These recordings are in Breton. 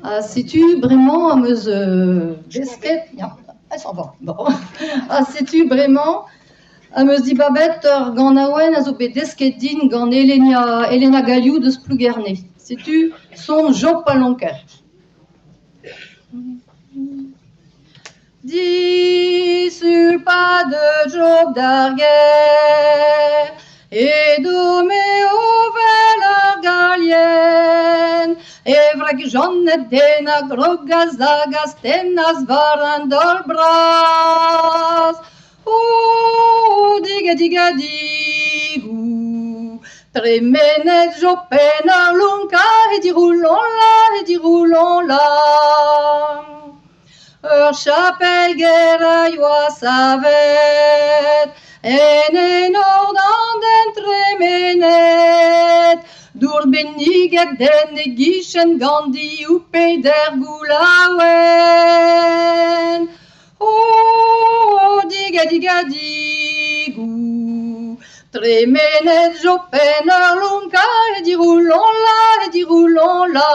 Ha setu bremañ am eus desket ya, ça va, bon. Ha setu bremañ am eus dibabet ur ganaouenn a zo bet desket din gant Elena, Elena Gallou deus Plougerne. Setu son Job Palonker. Disul pa deu Job d'ar gêr, edo me o wel ar galien. E wreg Janed den a grogas hag a stennas war an daol bras. O, diga-digadigou, tremenet Job penn ar lonkañ e diroulon la, e diroulon la. Ur chapel ger a yoa savet en enor d'an den tremenet. Dour benniget en e gichen gant div peder goulaouenn. O, diga-digadigou, tremenet zo penn ur lonkañ e diroulon la, e diroulon la.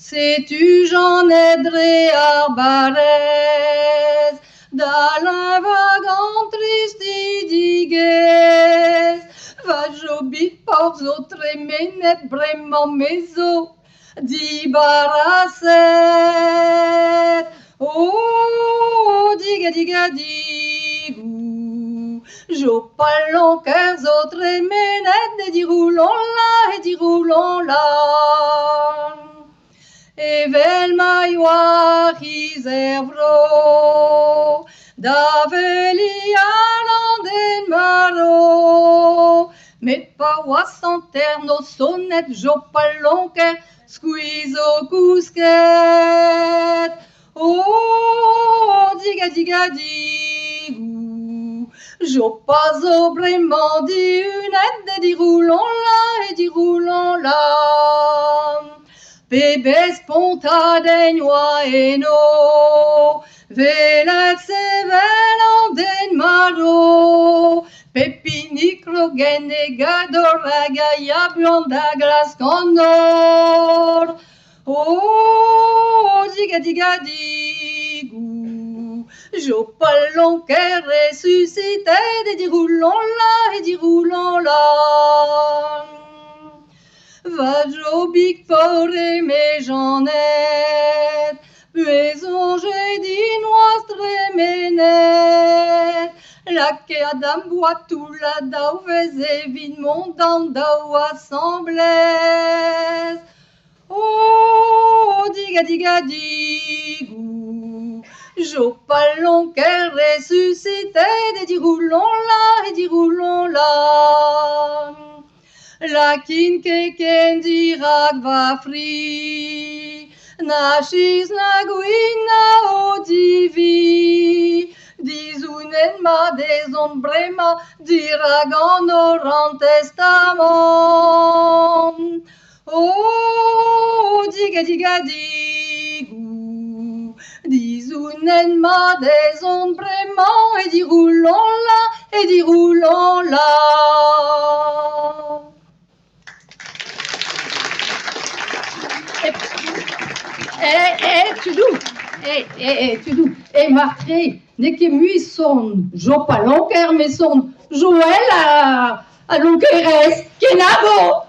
Setu Janed dre ar barrez, da leñvañ gant tristidigezh. Va Jobig paour zo tremenet bremañ me zo Dibaraset Oh, diga-digadigou Jo palonker zo tremenet e diroulon la, e diroulon la Evel ma yoa c'hiz er vro Da velial an den maro Met pa oa hanternoz sonet Job al Lonker skuizh o kousket. Oh, diga-digadigou, Job a zo bremañ dihunet e diroulon la, e diroulon la. Pebezh pontadenn oa eno, Welet sevel an den marv, pep hini krog en e gador hag a ya buan da glask an nor. Oh, diga-digadigou, Job al Lonker ressuscitet e diroulon la, e diroulon la. Va Jobig paour eme Janed, Buhez 'soñje din 'oas tremenet Lakaet am boa toullañ daou wezh evit mont d'an daou asambles Oh, diga-digadigou Job al Lonker ressuscitet e diroulon la, e diroulon la Lakin ket ken dirak va fri, na chiz na gwin na odivi. Dizounet mat ez on bremañ dirak an nor an testamant. Oh, diga-digadigou, dizounet mat ez on bremañ e diroulon la, e diroulon la. Eh, eh, tudoù, eh, eh, eh, tudoù, eh, mar-tre, n'eo ket mui son Job a Lonker, met son Joël a, a Lonkerez. Kenavo!